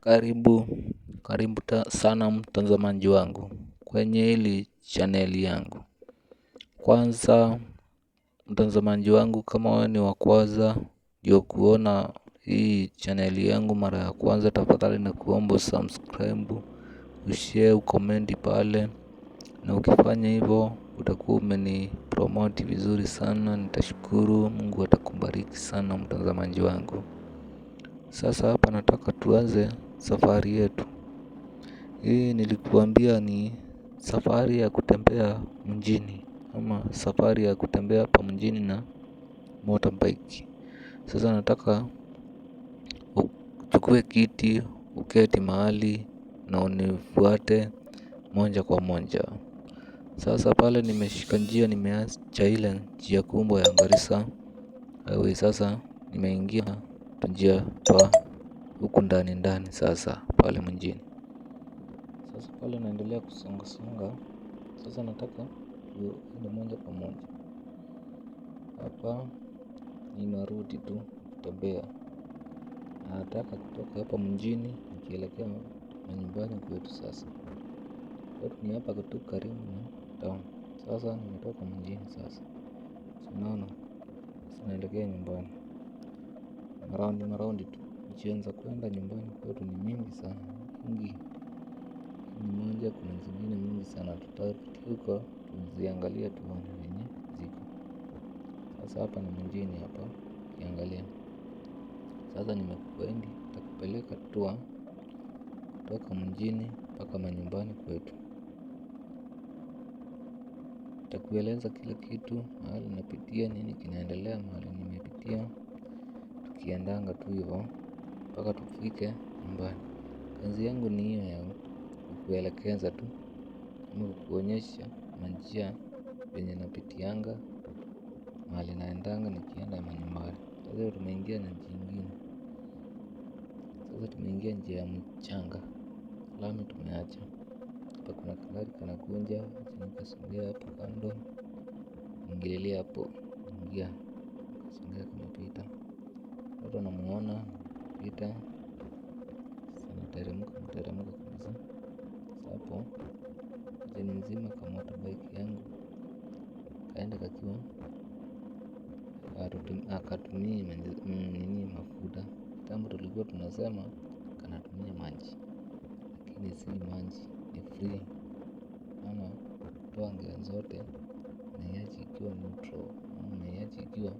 Karibu, karibu sana mtazamaji wangu kwenye hili chaneli yangu. Kwanza mtazamaji wangu, kama wewe ni wa kwanza ndio kuona hii chaneli yangu mara ya kwanza, tafadhali na kuomba subscribe, ushare, ukomenti pale, na ukifanya hivyo utakuwa umeni promote vizuri sana. Nitashukuru, Mungu atakubariki sana mtazamaji wangu. Sasa hapa nataka tuanze safari yetu. Hii nilikuambia ni safari ya kutembea mjini ama safari ya kutembea hapa mjini na motorbike. Sasa nataka uchukue kiti, uketi mahali na unifuate moja kwa moja. Sasa pale nimeshika njia, nimeacha ile njia kubwa ya Garissa Highway. Sasa nimeingia njia pa huku ndani ndani sasa pale mjini. Sasa pale naendelea kusonga songa. Sasa nataka tuende moja kwa moja. Hapa ni marudi tu kutembea. Nataka kutoka hapa mjini nikielekea manyumbani kwetu sasa. Kwetu ni hapa tu karibu na town. Sasa nimetoka mjini sasa. Unaona? Sasa naelekea nyumbani. Maraundi maraundi tu. Njia za kwenda nyumbani kwetu ni mingi sana. Mingi. Ni moja, kuna zingine mingi sana. Tutapitia huko tuziangalie tuone venye ziko. Sasa hapa ni mjini hapa ukiangalia. Sasa nimekuahidi nitakupeleka tour kutoka mjini mpaka manyumbani kwetu. Nitakueleza kila kitu, mahali napitia, nini kinaendelea, mahali nimepitia, tukiendanga tu hivyo mpaka tufike nyumbani. Kazi yangu ni hiyo ya kukuelekeza tu ama kukuonyesha manjia venye napitianga, mahali naendanga nikienda manyumbani. Sasa tumeingia na njia ingine. Sasa tumeingia njia ya mchanga. Lami tumeacha. Hapa kuna kagari kanakuja, acha nikasongea hapo kando. Ingililia hapo, ingia. Kasongea kamepita. Mtoto namuona, pita. Sasa nateremka, nateremka kabisa. Sasa hapo, acha nizime kwa motorbike yangu. Kaenda kakiwa akatumii nini mafuta. Kitambo tulikuwa tunasema kanatumia maji, lakini si maji, ni free. Maana kutoa gear zote unaiacha ikiwa neutral, unaiacha ikiwa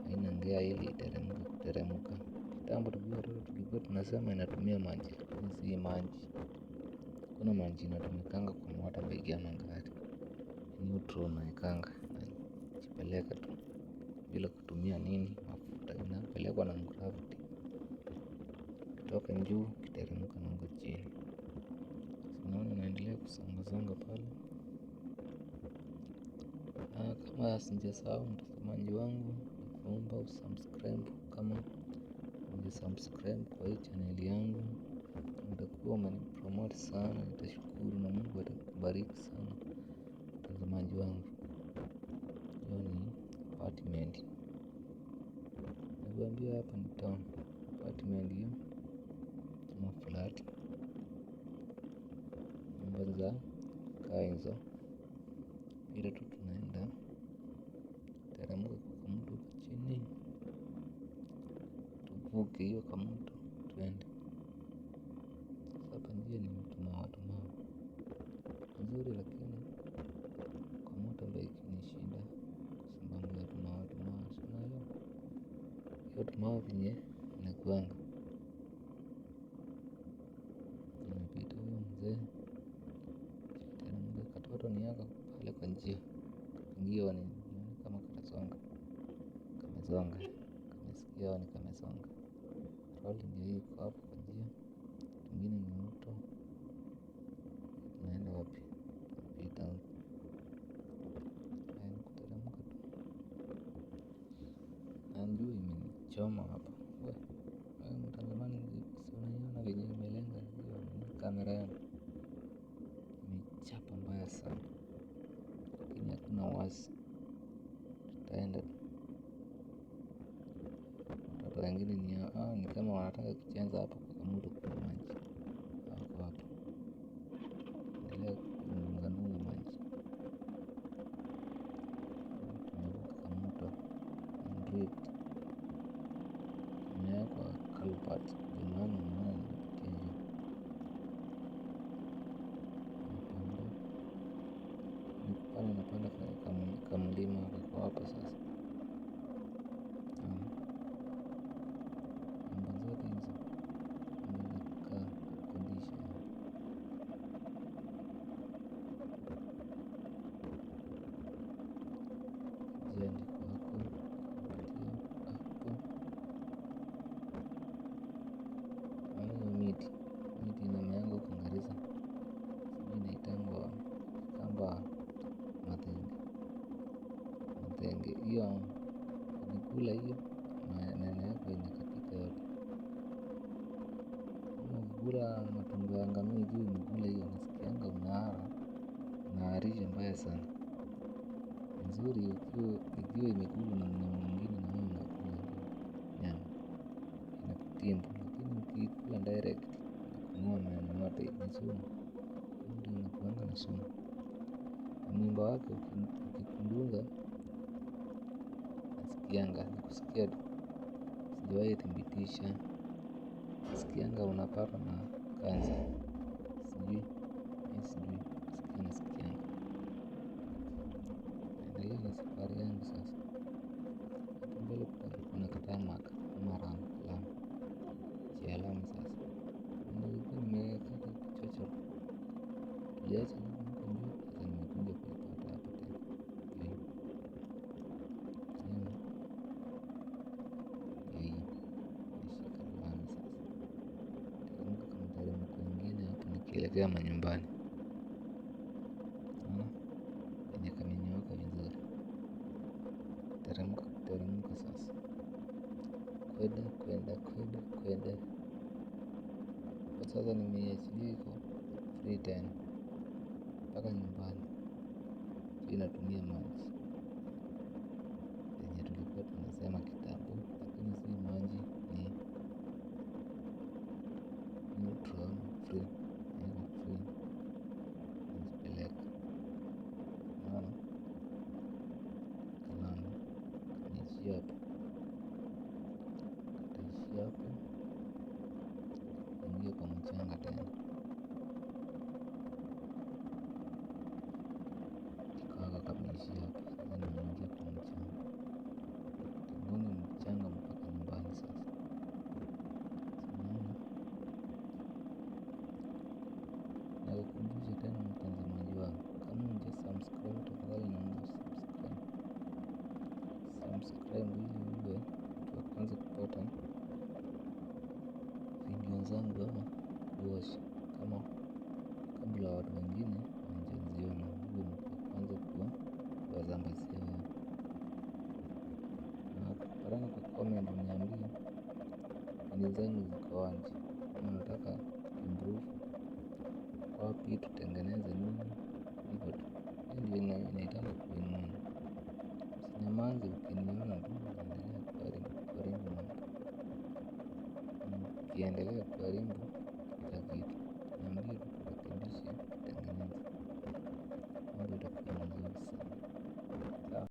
haina gear ili iteremke kuteremka. Kitambo tukiwa watoto tulikuwa tunasema inatumia maji, lakini si maji. Hakuna maji inatumikanga kwa motorbike ama gari. Neutral unaekanga inajipeleka tu bila kutumia nini mafuta, inapelekwa na gravity. Kutoka juu ukiteremka na huko chini. Unaona naendelea kusonga songa pale. Na kama sijasahau mtazamaji wangu, nakuomba usubscribe kama hujasubscribe kwa hii channel yangu. Utakuwa umenipromote sana, nitashukuru na Mungu atakubariki sana mtazamaji wangu. Hiyo ni apartment. Nakuambia hapa ni town. Apartment hiyo ama flat. Nyumba za kukaa hizo. Ila tu tunaenda teremka kwa mto huko chini, tuvuke hiyo kamto tuende. Sasa hapa njia ni tumawe tumawe nzuri, lakini kwa motorbike ni shida kwa sababu ya tumawe tumawe. Si unaelewa hiyo tumawe venye inakuanga. Nimepita huyo mzee, teremka katoto ni haka pale kwa njia, kaingia ni kama katasonga, kamesonga, kamesikia ni kamesonga. Roli ndio hii iko hapo kwa njia, ingine ni mto. Tunaenda wapi? Tunapita huku. Haya, kuteremka tu. Na jua imenichoma hapa. Wewe mtazamaji, si unaiona venye imelenga hiyo kamera yangu? Imechapa mbaya sana. Lakini hakuna wasi. Tutaenda tu. Watoto wengine ni kama wanataka kucheza hapo kwa mto. Naona kamlima kako hapa sasa. Nyumba zote hizo unaweza kukaa kukodisha. Njia ndiko hako kupitia hapo. Naona hiyo miti. Miti inameanga huko Garissa. Sijui inaitangwa kamba mathenge. Mathenge hiyo ukikula hiyo meno yako inakatika yote. Kama ukikula matumbo ya ngamia ikiwa imekula hiyo unasikianga unahara. Unaharisha mbaya sana. Nzuri ikiwa imekulwa na mnyama mwingine na wewe unakula hiyo nyama. Inakutimbu lakini ukiikula direct inakung'oa meno yote ni sumu. Ndio inakuanga na sumu. Na mwimba wake ukikudunga nasikianga ni kusikia tu. Sijawahi thibitisha. Nasikianga unapatwa na kansa. Sijui mimi sijui kusikia nasikianga. Naendelea na safari yangu sasa. Hapo mbele kuna katarmac ama lami. Njia ya lami sasa. Nilikuwa nimekata kichochoro. Tuliacha huko juu sasa nimekuja kuipata hapa tena. Ndio hii. Ndio hii. Nimeshika lami sasa. Teremka kamteremko ingine hapo nikielekea manyumbani. Unaona venye kamenyooka vizuri. Teremka teremka sasa. Kwenda kwenda kwenda kwenda. Kwa sasa nimeiachilia iko free tena mpaka nyumbani. Inatumia maji yenye tulikuwa tunasema kitambo, lakini si maji, ni neutral free, iko free najipeleka. Unaona kalamu kameishia hapo, kataishia hapo, ingie kwa mchanga tena. Kaka kameishia hapo, sasa nimeingia kwa mchanga. Tagonga mchanga mpaka nyumbani sasa. Unaona? Nakukumbusha tena mtazamaji wangu, kama hujasubscribe tafadhali naomba usubscribe. Subscribe ili uwe mtu wa kwanza kupata video zangu ama kuwatch kama kabla watu wengine hawajaziona, uwe mtu wa kwanza kuwasambazia wewe. Na tupatane kwa comment uniambie video zangu ziko aje, kama unataka improve wapi, tutengeneze nini, hivyo tu. Hiyo ndio inaitangwa kuinuana. Usinyamaze ukiniona tu naendelea kuharibu mambo. Ukiendelea kuharibu